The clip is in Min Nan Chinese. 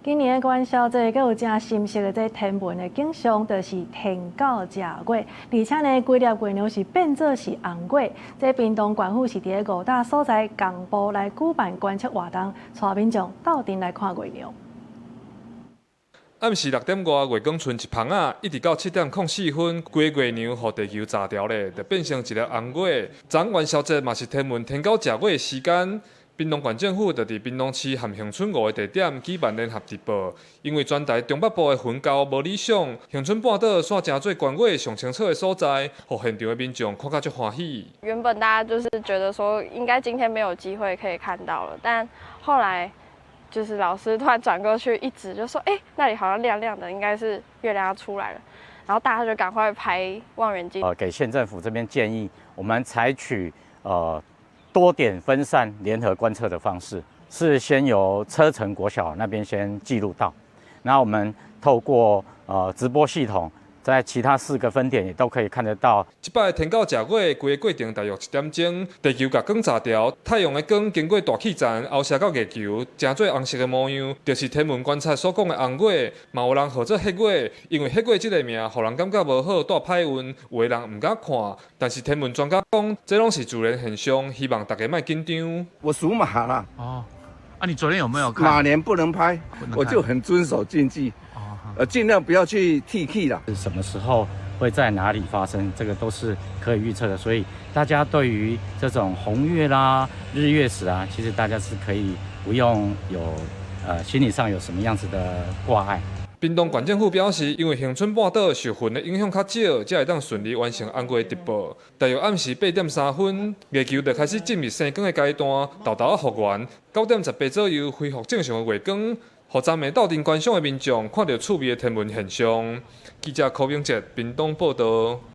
今年的元宵節，閣有誠深色的這天文的景象，就是天狗食月。而且呢，規粒月娘是變做是紅月。這屏東縣府是佇咧五大所在仝步來舉辦觀測活動，帶民眾鬥陣來看月娘。暗時六點外，月光賰一芳仔，一直到7點04分，規个月娘予地球軋著咧，就變成一粒紅月。昨昏元宵節嘛是天文天狗食月的時間。屏東縣政府就佇屏東市和恆春五个地點舉辦聯合直播，因為全台中北部的雲厚無理想，恆春半島煞成做觀月上清楚的所在，予現場的民眾看甲足歡喜。原本大家就是覺得說應該今天沒有機會可以看到了，但後來就是老師突然轉過去一指，就說：“欸，那裡好像亮亮的，應該是月亮要出來了。”然後大家就趕快拍望遠鏡。給縣政府這邊建議，我們採取多點分散聯合觀測的方式，是先由車城國小那邊先記錄到，那我們透過直播系統，在其他四個分點也都可以看得到。這擺天狗食月，規个過程大約一點鐘，地球共光軋著，太陽的光經過大氣層拗射到月球，成做紅色的模樣，就是天文觀測所講的紅月。嘛有人號做黑月，因為黑月這个名，予人感覺無好，帶歹運，有的人毋敢看。但是天文專家講，這攏是自然現象，希望大家莫緊張。我屬馬啦。哦，啊，你昨天有沒有看？馬年不能拍，我就很遵守禁忌。盡量不要去鐵齒啦。什麼時候會在哪裡發生，這個都是可以預測的。所以大家對於這種紅月啦、日月食啊，其實大家是可以不用有心理上有什麼樣子的掛礙。屏東縣政府表示，因為恆春半島受雲的影響較少，才會當順利完成紅月直播。大約暗時8點3分，月球就開始進入生光的階段，沓沓仔復原。9點18左右恢復正常的月光，予昨暝鬥陣觀賞的民眾看著趣味的天文現象。記者柯明哲屏東報導。